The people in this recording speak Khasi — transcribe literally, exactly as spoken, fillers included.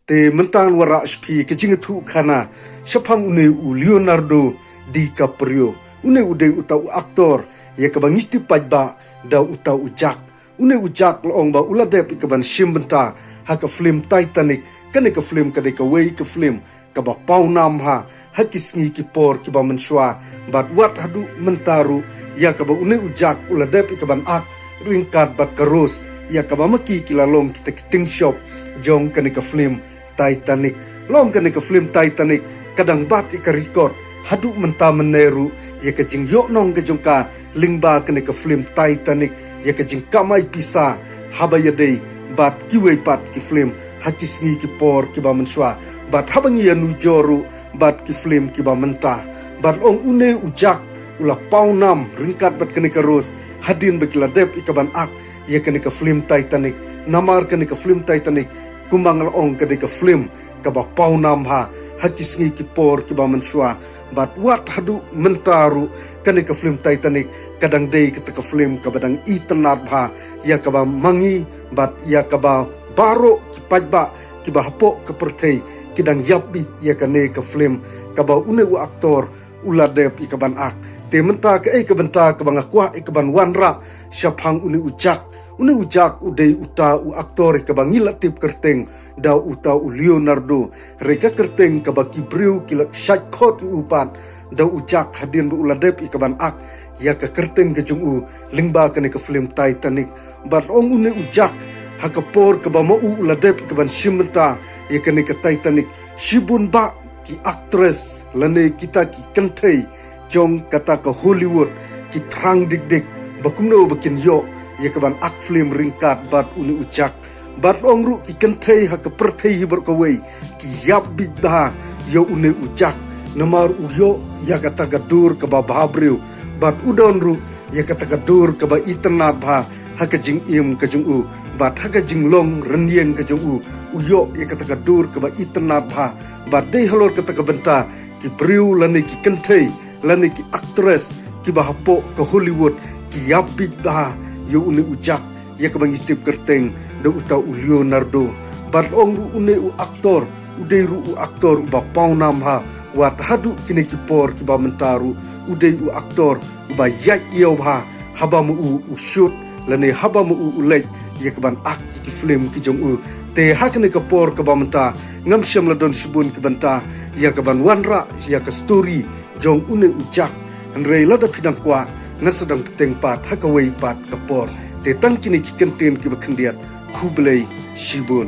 Te mynta ngan wanrah sha phi ka jingïathuhkhana shaphang une u Leonardo DiCaprio. Une u dei uta u aktor ïa kaba ngi tip paidbah da uta u Jack. Une u Jack la ong ba u la dep ïa kaban shim bynta ha ka film Titanic. Kane ka film ka dei kawei ka film kaba pawnam bha ha ki sngi ki por kiba mynshuwa, bad wat haduh mynta ruh ïa kaba une u Jack u la dep ïa kaban ak ryngkat bad ka Rose, ïa kaba ma ki ki la long kita ki tyngshop jong kane ka film Titanic. La ong kane ka film Titanic ka dang bat ïa ka record haduh mynta mynne ruh ïa ka jingïohnong ka jong ka lyngba kane ka film Titanic, ïa ka jingkamai pisa haba ïadei bad kiwei pat ki film ha ki sngi ki por kiba mynshuwa, bad haba ngi ïanujor ruh bad ki film kiba mynta. Bad la ong une u Jack u la pawnam ryngkat bad kane ka Rose hadien ba ki la dep ïa kaban ak ïa kane ka film Titanic. Namar kane ka film Titanic, kumba nga la ong, ka dei ka film kaba pawnam bha ha ki sngi ki por kiba mynshuwa. Bad wat haduh mynta ruh kane ka film Titanic ka dang dei kata ka film kaba dang itynnad bha ïa kaba ma ngi bad ïa kaba baroh ki paidbah kiba hapoh ka pyrthei ki dang ïapbit ïa kane ka film kaba une u aktor u la dep ïa kaban ak. Te mynta kaei ka bynta kaba nga kwah ïa kaban wanrah shaphang une u Jack. Une u Jack u dei uta u aktor ïa kaba ngi la tip kyrteng da uta u Leonardo. Hynrei ka kyrteng kaba ki briew ki la shait khot ïa u pat da u Jack hadien ba u la dep ïa kaban ak ïa ka kyrteng ka jong u lyngba kane ka film Titanic. Bad la ong une u Jack ha ka por kaba ma u u la dep ïa kaban shim bynta ïa kane ka Titanic, shibun bah ki actress lane kita ki kynthei jong kata ka Hollywood ki thrang dik dik ba kumno ba kin ïoh ïa kaban ak film ryngkat bad une u Jack. Bad la ong ruh ki kynthei ha ka pyrthei hi baroh kawei ki ïapbit bha ïa une u Jack, namar u ïoh ïa kata ka dur kaba bha briew, bad u don ruh ïa kata ka dur kaba itynnad bha ha ka jingim ka jong u bad ha ka jinglong rynïeng ka jong u. U ïoh ïa kata ka dur kaba itynnad bha, bad dei halor kata ka bynta ki briew lane ki kynthei lane ki actress kiba hapoh ka Hollywood ki ïapbit bha ïa une u Jack ïa kaba ngi tip kyrteng da uta u Leonardo. Bad la ong ruh une u aktor u dei ruh u aktor uba pawnam bha, wat haduh kine ki por kiba mynta ruh u dei u aktor uba ïaid ïew bha haba ma u u shoot lane haba ma u u leit ïa kaban ak ïa ki film ki jong u. Te ha kane ka por kaba mynta ngam shym la don shibun ki bynta ïa kaban wanrah ïa ka story jong une u Jack. Hynrei lada phi dang kwah, nga sa dang bteng pat ha kawei pat ka por. Te tang kine ki kyntien kiba khyndiat, khublei shibun.